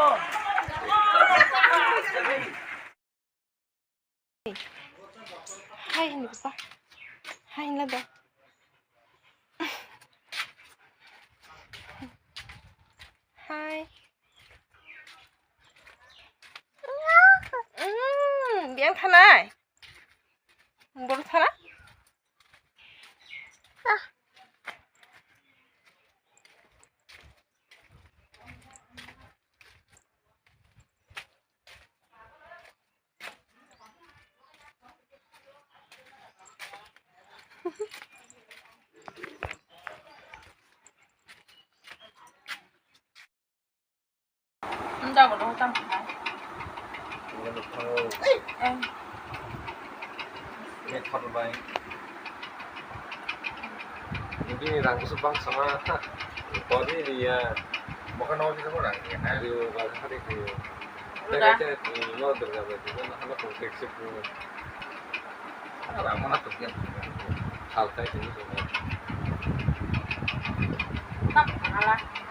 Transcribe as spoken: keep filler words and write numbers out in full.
Hai, hindi ko pa. Hai, hindi ba? Hai. Mm, biang thanai. Bor thana. Ang daw ko tang ha. Ang nukha. Eh. Ini khot bai. Ini rang kusuk bang sama. Kodi dia. Bukan mau kita kurang ya. Ayo, bang hari itu. Udah. Kita mau dengar lagi. Mana ada konteks itu. Ramona tuh dia. Saltai sini tuh. Tak salah.